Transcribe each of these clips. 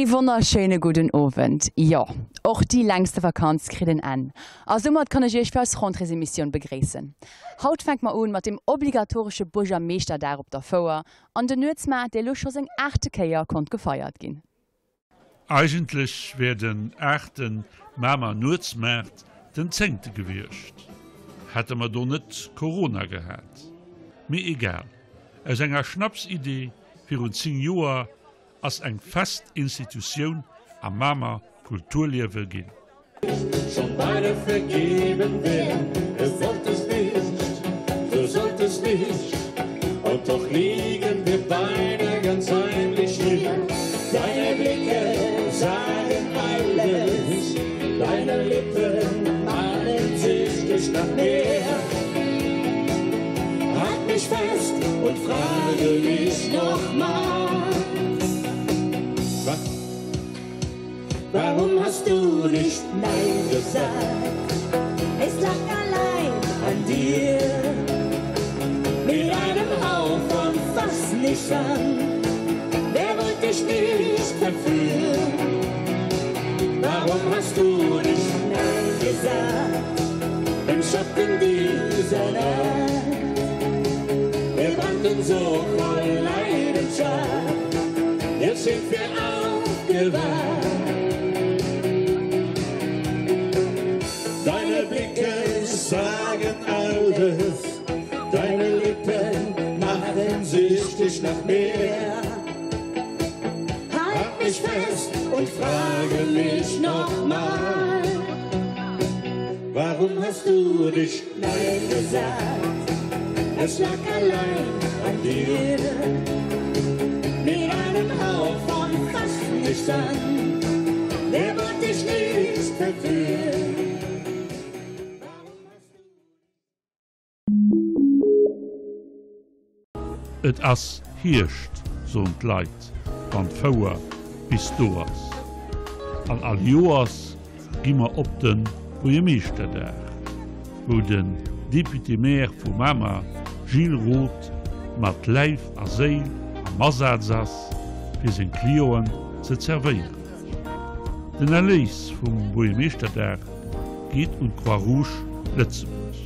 Ee wonnerschéine gudden Owend. Jo, och déi längste Vakanz kritt en Enn. A soumat kann ech iech fir eis Rentréesemissioun begréissen. Haut fänke mer un mat dem obligatoresche Buergermeeschterdag op der Fouer an den Nuetsmaart, dee lo scho seng aachte Kéier konnt gefeiert ginn. Eigentlech wär den aachte Mamer Nuetsmaart den zéngte gewiescht, hätte mer do net Corona gehat. Mee egal, aus enger Schnapsidee virun 10 Joer ass eng fest Institutioun am Mamer Kulturliewe ginn. Schon beide vergeben wär, du wolltest nicht, du solltest nicht und doch liegen wir beide ganz heimlich hier. Deine Blicke sagen alles, deine Lippen mahnen süchtig nach mehr. Halt mich fest und frage mich noch mal. Was? Warum hast du nicht Nein gesagt? Es lag allein an dir. Mit einem Hauch von fass nicht an. Wer wollte dich nicht verführen? Warum hast du nicht Nein gesagt? Im Schatten dieser Nacht. Wir brannten so voll Leidenschaft. Jetzt sind wir aufgewacht. Deine Blicke sagen alles, deine Lippen machen süchtig nach mehr. Halt mich fest und frage mich noch mal, warum hast du dich Nein gesagt? Es lag allein an dir. Mit einem Hauch von fass nicht an, der wollte dich nicht verführen. Et ass Hierscht, soen d'Leit, wann d'Fouer bis do ass. An all Joers gi mer op de Buergermeeschterdag, wou den Député-maire vu Mamer, Gilles Roth, mat Läif a Séil am Asaz ass, fir seng Clienten ze zerwéieren. Den Erléis vum Buergermeeschterdag geet un d'Croix-Rouge Lëtzebuerg.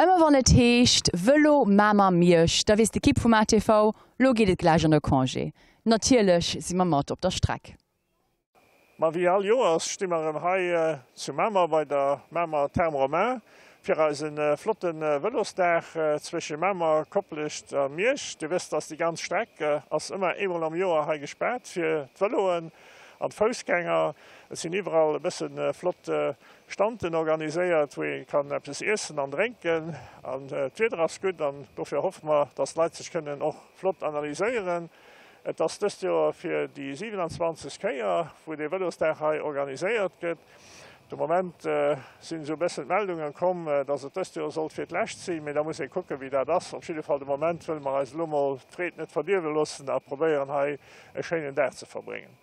Ëmmer wann et heescht Vëlo Mamer Miersch, da weess d'Ekipp vum ATV, lo geet et gläich an de Congé. Natierlech si mer mat op der Streck. Ma wéi all Joers sti mer erëm hei zu Mamer bei der Mamer Therme Romain fir eise flotte Vëlosdag zwësche Mamer, Koplescht a Miersch. Dir wësst, dass déi ganz Streck ass ëmmer eemol am Joer hei gespaart fir d'Vëloen. An d'Foussgänger. Et sinn iwwerall e bësse flott Standen organiséiert, wou ee kann eppes iessen an drénken. An d'Wieder ass gutt an dofir hoffe mer, dass d'Leit sech kënnen och flott analyséieren. Et ass dëst Joer fir déi 27. Kéier, wou dee Vëlosdag hei organiséiert gëtt. De Moment sinn esou e bëssen d'Meldungen komm, dass et dëst Joer sollt fir d'lescht sinn, mee da muss ee kucken, wéi dat ass. Op jidde Fall de Moment wëlle mer eis elo mol d'Freed net verdierwe loossen a probéieren hei e schéinen Dag ze verbréngen.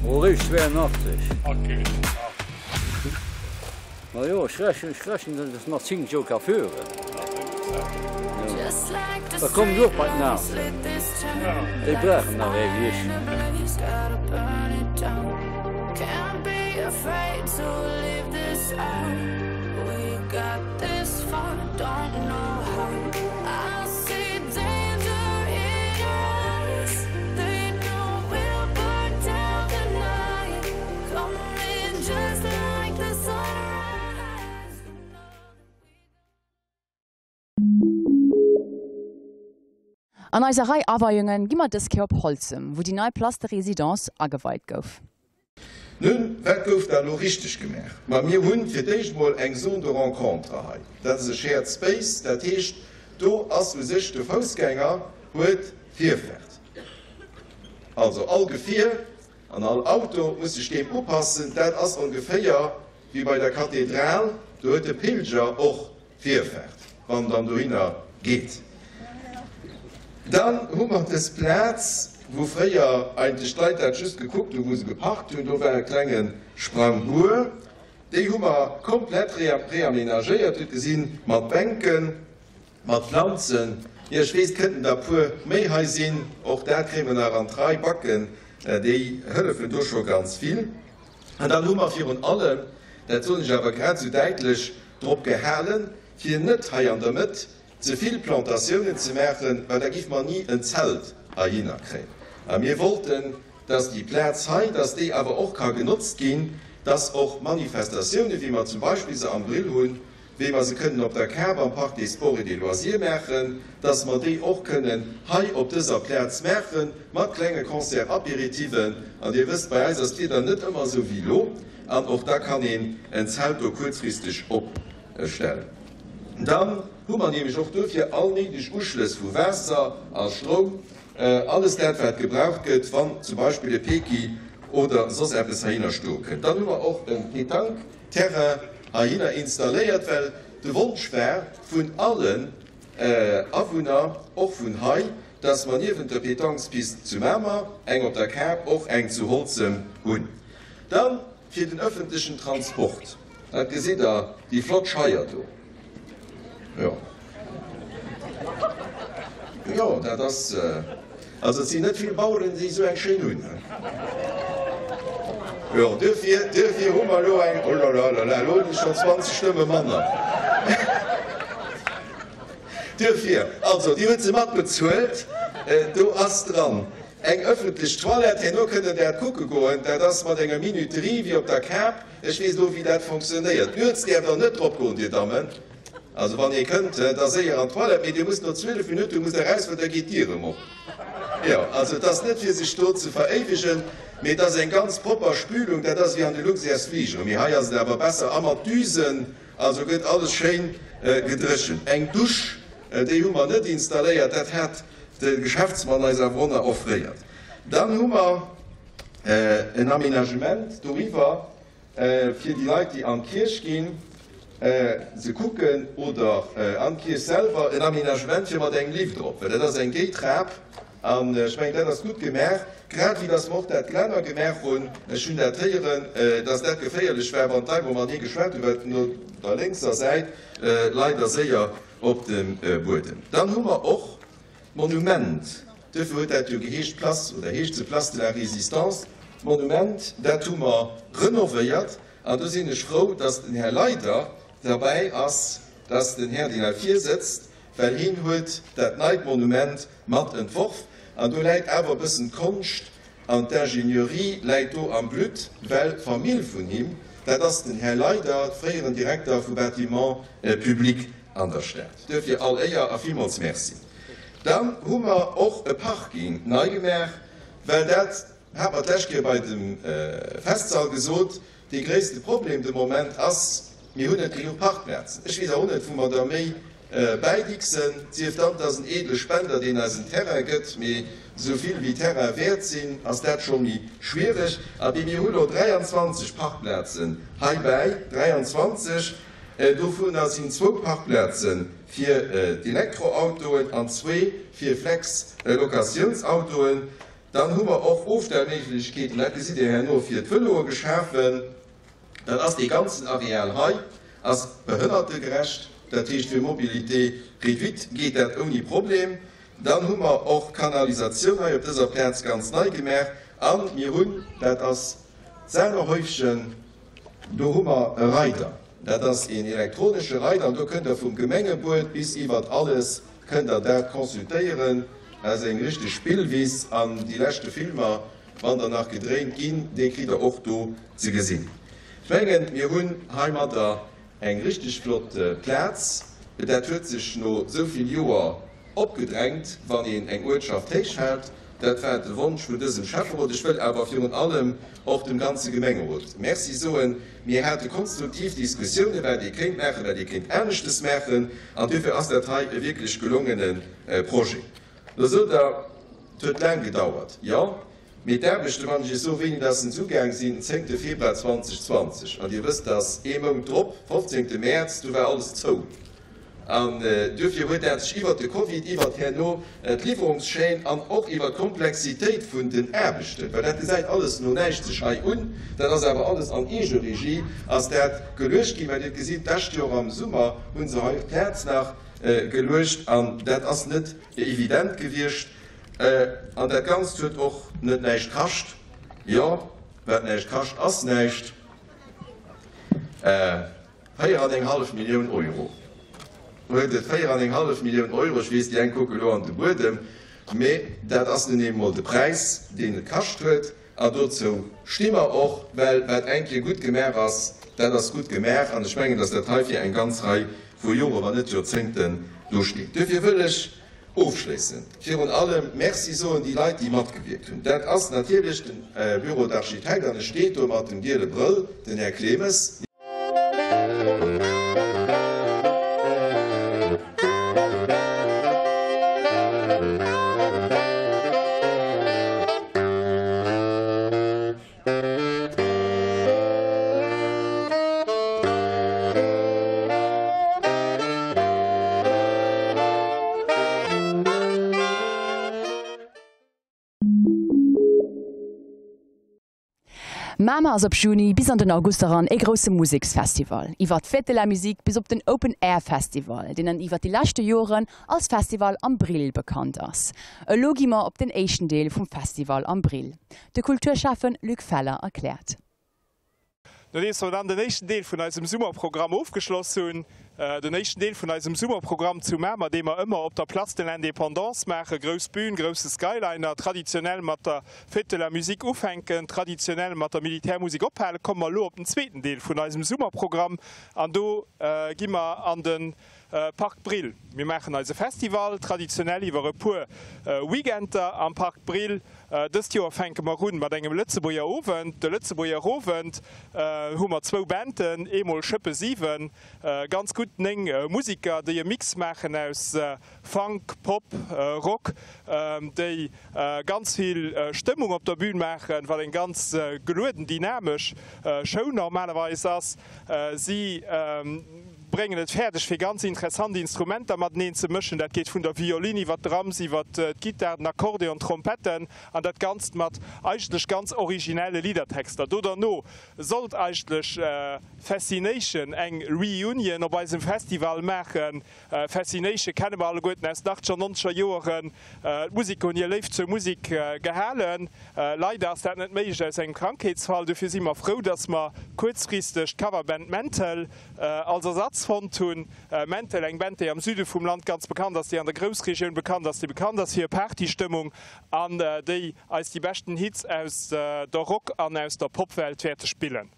Maurice 82. Ma jo, ech rechnen, ech rechnen, dass nach 10 Joer ka fueren. Da kommen se och bei d'Nase. Déi brauchen nach ee wéi ech. An eiser Rei Aweiungen gi mer dës Kéier op Holzem, wou déi nei Place de Résidence ageweit gouf. Nun, wat gouf da elo richteg gemaach? Ma mir hunn fir d'éischt emol eng Zone de rencontre hei. Dat ass e Shared Space, dat heescht, do ass u sech de Foussgänger huet Virfahrt. Also all Gefier an all Auto muss sech deem upassen. Dat ass ongeféier wéi bei der Kathedral, do huet de Pilger och Virfahrt, wann dann dohinner geet. Dann hu mer dës Plaz, wou fréier eigentlech d'Leit dat just gekuckt hunn, wou se geparkt hunn. Do war e klenge Sprangbuer. Déi hu mer komplett reamenagéiert, hutt gesinn, mat Bänken, mat Planzen. Jo, ech weess, et kënnten der e puer méi hei sinn. Och dat kréie mer nach an d'Rei. Backen, déi hëllefen do scho ganz vill. An dann hu mer virun allem, dat soen ech awer grad esou däitlech, drop gehalen, fir net hei an der Mëtt ze vill Plantatiounen ze maachen, well da géife mer ni en Zelt heihinner kréien. A mir wollten, dass déi Plaz hei, dass déi awer och ka genotzt ginn, dass och Manifestatiounen, wéi mer zum Beispill se am Brill hunn, wéi mer se kënnen op der Kap am Parc des Sports et des Loisirs maachen, dass mer déi och kënnen hei op dëser Plaz maache mat klenge Concert-apéritiven. An Dir wësst, bei eis ass d'Wieder net ëmmer esou wéi elo, an och da kann een en Zelt do kuerzfristeg opstellen. Dann hu mer nämlech och duerfir all néideg Uschlëss vu Waasser a Stroum, alles dat, wat gebraucht gëtt, wann zum Beispill e Peki oder soss eppes heihinner stoe kënnt. Dann hu mer och e Pétanque-Terrain heihinner installéiert, well de Wonsch war vun allen Awunner, och vun hei, dass mer niewent der Pétangspist zu Mamer eng op der Kap, och eng zu Holzem hunn. Dann fir den öffentlechen Transport, dat gesitt Der, déi flott Scheier do, jo, jo, dat ass, Also et sinn net vill Baueren déi esou eng schéin hunn. Jo duerfir, duerfir hu mer elo eng, oh la la la la, elo hunn ech schonn 20 Stëmme manner. Duerfir, also Dir hutt se mat bezuelt. Do ass dran eng ëffentlech Toilette. Herno kënnt Der dat kucke goen. Dat ass mat enger Minuterie wéi op der Kap. Ech weess elo, wéi dat fonctionnéiert. Nuets däerft Der net drop goen, Dir Dammen. Also wann ee kënnt, da séier an d'Toilette, mee Dir musst no 12 Minutte musst Der eraus, well da geet d'Dier erëm op. Jo, also et ass net fir sech do ze veréiwegen, mee et ass eng ganz propper Spülung. Dat ass wéi an de Luxairsfligeren, mee hei ass et awer besser a mat Düsen, also gëtt alles schéin gedréchent. Eng Dusch, déi hu mer net installéiert, dat hat de Geschäftsmann eis awer och nach offréiert. Dann hu mer en Aménagement doriwwer. Fir déi Leit, déi an d'Kierch ginn, se kucken, oder an d'Kierch selwer, en Aménagement fir mat engem Lift erop, well dat ass eng géi Trap an ech mengen, dat ass gutt gemaach, grad wéi dass mer och dat Gelänner gemaach hunn. Ech hunn dat héieren, dass dat geféierlech war, wann d'Leit mol matenee geschwat hunn, well no der lénkser Säit leider séier op dem Buedem. Dann hu mer och D'Monument, duerfir huet dat jo geheescht Place, oder heescht se Place de la Résistance, d'Monument, dat hu mer renovéiert an do sinn ech frou, dass den Här Leider derbäi ass, dass den Här, deen hei vir sëtzt, well hien huet dat neit Monument mat entworf an do läit awer e bëssen d'Konscht An d'Ingénierie läit do am Blutt, well d'Famill vun him, dat ass den Här Leider, fréieren Direkter vu Bâtiments publics an der Stad. Duerfir all Éier a villmools Merci. Dann hu mer och e Parking nei gemaach, well dat hat mer d'lescht Kéier bei dem Festsall gesot, Dee gréisste Problem de Moment ass, mir hunn net genuch Parkplazen. Ech weess awer och net, wou mer der méi bäidixen. Sief dann, et ass en eedele Spender, deen eis en Terrain gëtt, mee esou vill wéi Terraine wäert sinn, ass dat scho méi schwiereg. Abee, mir hu lo 23 Parkplazen heibäi, 23! Dovunner sinn zwou Parkplaze fir d'Elektroautoen an zwee fir Flex-Locatiounsautoen. Dann hu mer och Ofstellméiglechkeeten, dat gesitt Dir herno, fir d'Vëloe geschafen. Dann ass dee ganzen Areal hei ass behënnertegerecht, dat heescht fir Mobilité réduite geet dat ouni Problem. Dann hu mer och d'Kanalisatioun hei op dëser Plaz ganz nei gemaach a mir hunn, dat ass d'Sahnerhäufchen, Do hu mer e Reider, dat ass een elektronesche Reider, an do kënnt Der vum Gemengebuet bis iwwert alles kënnt Der dat consultéieren. Dat ass eng richteg Spillwiss an déi leschte Filmer, wann der nach gedréint ginn, déi kritt Der och do ze gesinn. Ech mengen, mir hunn heimadder eng richteg flott Plaz. Dat huet sech no esou vill Joer Opgedrängt, wann een eng Uertschaft héich hält. Dat war de Wonsch vun dësem Schäfferot. Ech wëll awer virun allem och dem ganze Gemengerot Merci soen. Mir hate konstruktiv Diskussiounen, wat ee kéint maachen, wat ee kéint aneschtes maachen. An duerfir ass dat hei e wierklech gelongene Projet. Lo sot Der, et huet laang gedauert. Jo, Mee d'Aarbechte, wann ech Iech soe wéini dass se ugaang sinn, den zéngte Februar 2020, an Dir wësst, dass ee Mount drop, fofzéngte Mäerz, du war alles zou. An duerfir huet dat sech iwwert de Covid, iwwert herno d'Liwwerungschaîne an och iwwert d'Komplexitéit vun den Aarbechten, well dat gesäit alles no näischt sech hei un, dat ass awer alles an Eegeregie ass dat geluecht ginn, well Dir gesitt, d'lescht Joer am Summer hu se hei d'Plaz nach geluecht an dat ass net evident gewiescht. An dat Ganzt huet och net näischt kascht. Jo, wat näischt kascht, ass näischt. 4 an eng hallef Millioun Euro huet et. 4 an eng hallef Millioun Euro, ech weess, déi eng kucke lo an de Buedem, mee dat ass nun eemol de Präis, deen et kascht huet. An dozou sti mer och, well wat eng Kéier gutt gemaach ass, dat ass gutt gemaach. An ech mengen, datt dat hei fir eng ganz Rei vu Joren, wann net Joerzéngten do steet. Duerfir wëll ech Ofschléissend virun allem Merci soen déi Leit, déi matgewierkt hunn. Dat ass natierlech den Bureau d'architectes, an e steet do mat dem giele Brëll, den Här Clemes. Mamer ass op Juni bis an den August eran ee grousse Museksfestival. Iwwer d'Fête de la Musique bis op den Open Air Festival, deen an iwwer déi leschte Joren als Festival am Brill bekannt ass. Elo gi mer op den éischten Deel vum Festival am Brill. De Kulturschäffen Luc Feller erkläert. Nodeems mer dann den éischten Deel vun eisem Summerprogramm ofgeschloss hunn, Den éischten Deel vun eisem Summerprogramm zu Mamer, dee mer ëmmer op der Place de l'Indépendance maachen, grouss Bühn, grousse Skyliner, traditionell mat der Fête de la Musique ufänken, traditionell mat der Militärmusek ophalen, komme mer elo op den zweeten Deel vun eisem Summerprogramm an do gi mer an de Parc Brill. Mir maachen eise Festival traditionell iwwer e puer Weekender am Parc Brill. Dëst Joer fänke mer un mat engem Lëtzebuerger Owend. De Lëtzebuerger Owend hu mer zwou Banden, eemol Schëppe 7, ganz gutt 9 Musiker, déi e Mix maachen aus Funk, Pop, Rock, déi ganz vill Stëmmung op der Bühn maachen, wat eng ganz gelueden, dynamesch Show normalerweis ass. Si bréngen et fäerdeg fir ganz interessant Instrumenter mateneen ze mëschen. Dat geet vun der Violinn iwwer d'Drums, iwwer d'Gittar, den Akkordeon, d'Trompetten an dat Ganzt mat eigentlech ganz originelle Liddertexter. Do derno sollt eigentlech Fascination eng Reunion op eisem Festival maachen. Fascination kenne mer alleguerten aus den achtzeger, nonzeger Joeren. D'Musiker hunn hir Léift zur Musek gehalen. Leider ass dat net méiglech aus engem Krankheetsfall. Dofir si mer frou, dass mer kuerzfristeg d'Coverband Mental als Ersatz fonnt hunn. Mental, eng Band, déi am Süde vum Land ganz bekannt ass, déi an der Groussregioun bekannt ass, déi bekannt ass fir hir Partystëmmung an déi eis déi beschten Hits aus der Rock an aus der Popwelt wäerte spillen.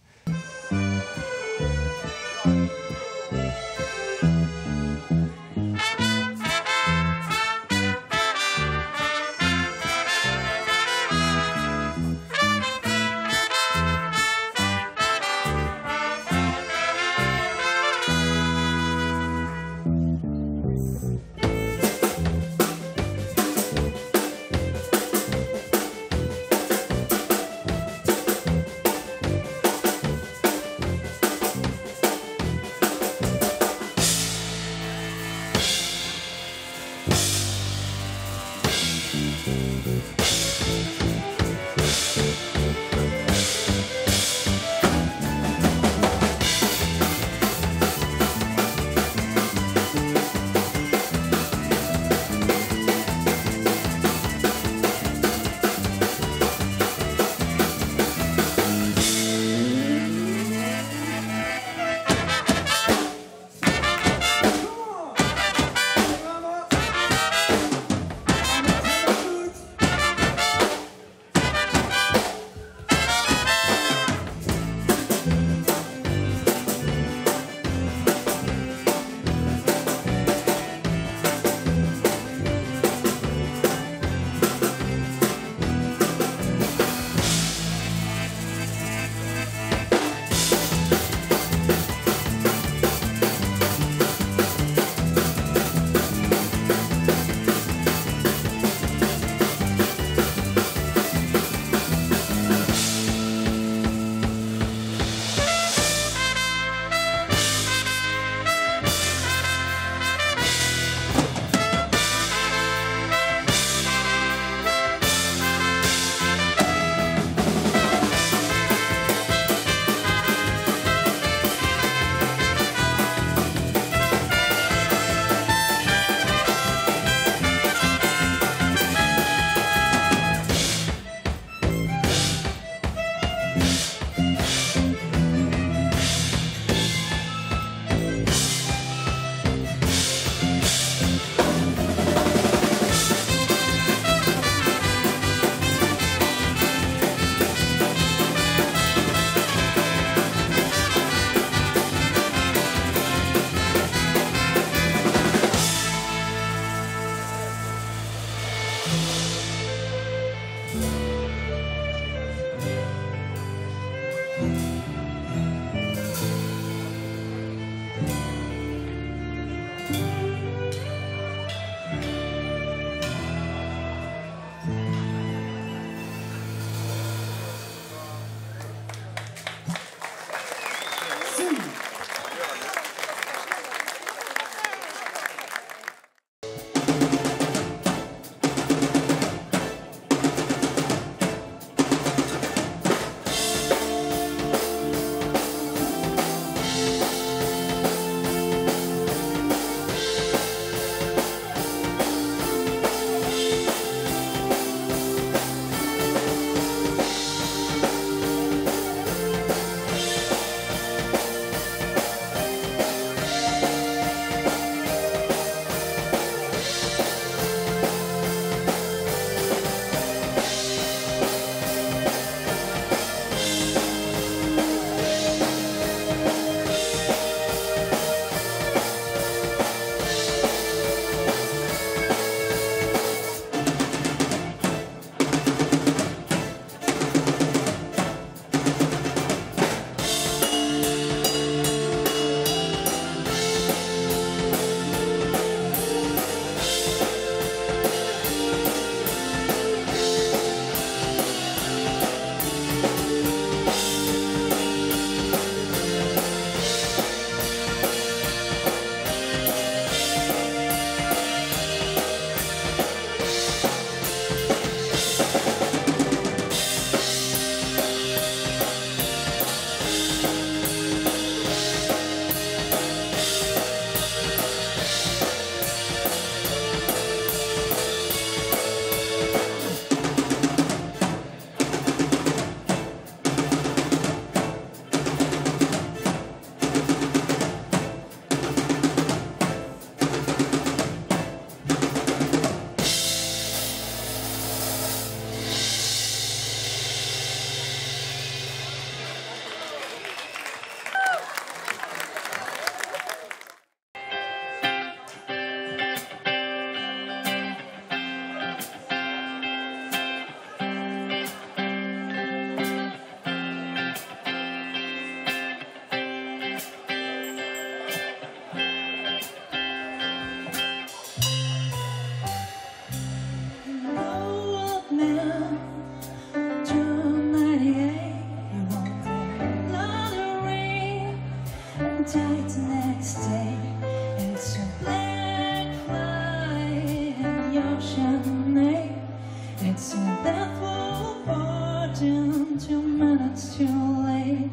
Two minutes too late.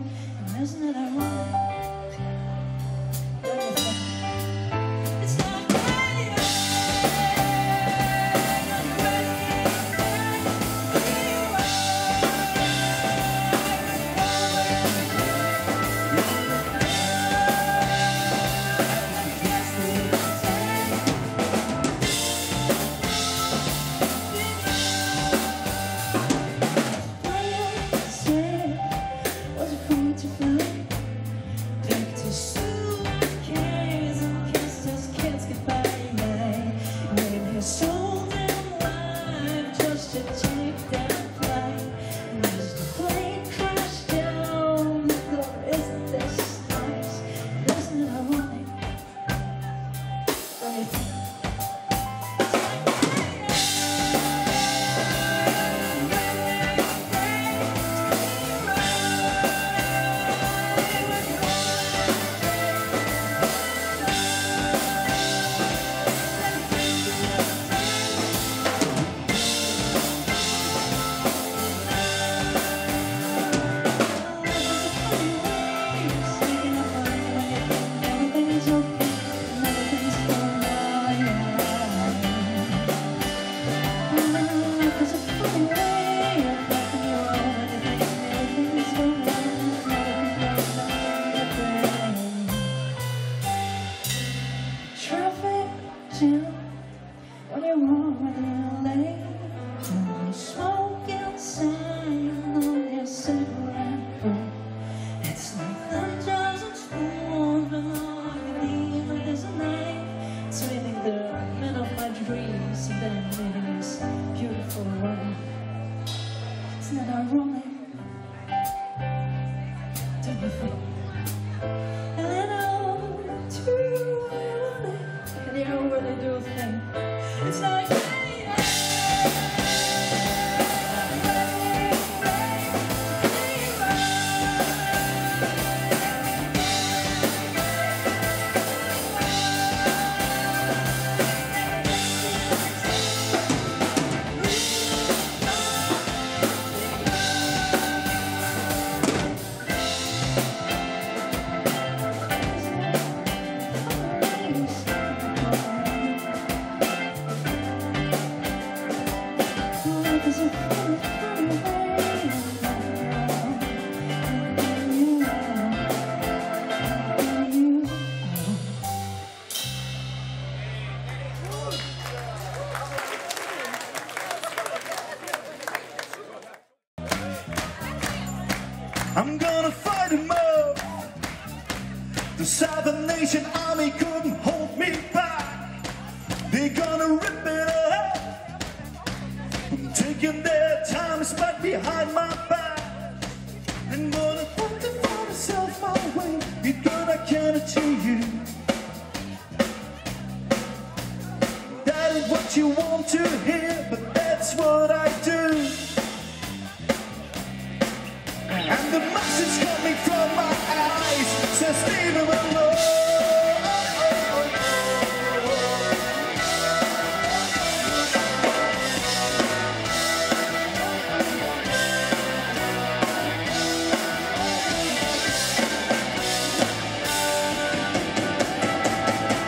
And isn't it ironic? Don't you think? It's like rain on your wedding Was afraid to fly. Packed his suitcase and kissed his kids goodbye. Gave his soul and life just to take that flight. And as the plane crashed down, he thought, isn't this nice? Isn't it ironic? Don't you think? Everything's okay and everything's going well, yeah. Life is a funny way of laughing you all when you think everything's going well and everything's going Traffic jam when you're already late. And the smoke inside on your cigarette break. It's like thunders and spoons, but all you need is a knife. It's meeting the man of my dreams and then meeting his beautiful wife. Isn't that ironic? Don't you think? A little too ironic. And you really do think it's like Life is a funny, funny way of loving you out, loving you out. I'm gonna fight 'em up. The Seven Nation Army couldn't hold me back. They're gonna rip it up. I'm taking their time spent behind my back. I'm gonna fight to find myself my way. You're gonna count it to you. That ain't what you want to hear, but that's what I do. And the message coming from my eyes says leave him alone.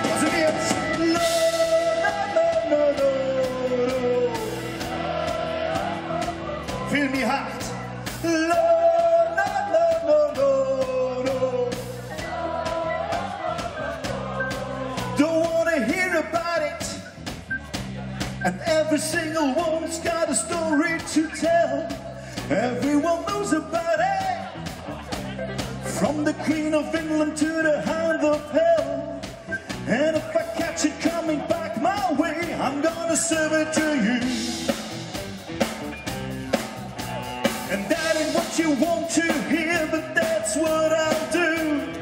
Cause it's no, no, no, no, no. Feel me heart. No, no, no, no, no, no. Don't wanna hear about it. And every single one's got a story to tell. Everyone knows about it. From the Queen of England to the Hound of Hell. And if I catch it coming back my way, I'm gonna serve it to you. And that ain't what you want to hear, but that's what I'll do.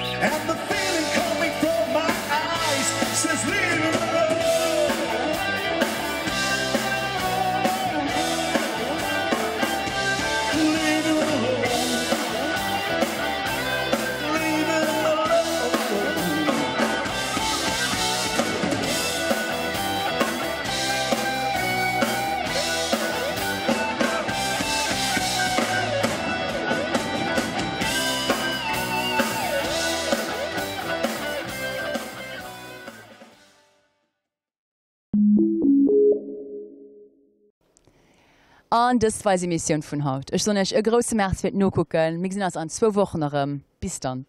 And the feeling coming from my eyes says leave him alone. Leave him alone. Leave him alone. An dëst war eis Emissioun vun haut. Ech soen iech e grousse Merci fir d'Nokucken. Mir gesinn eis an zwou Wochen erëm. Bis dann.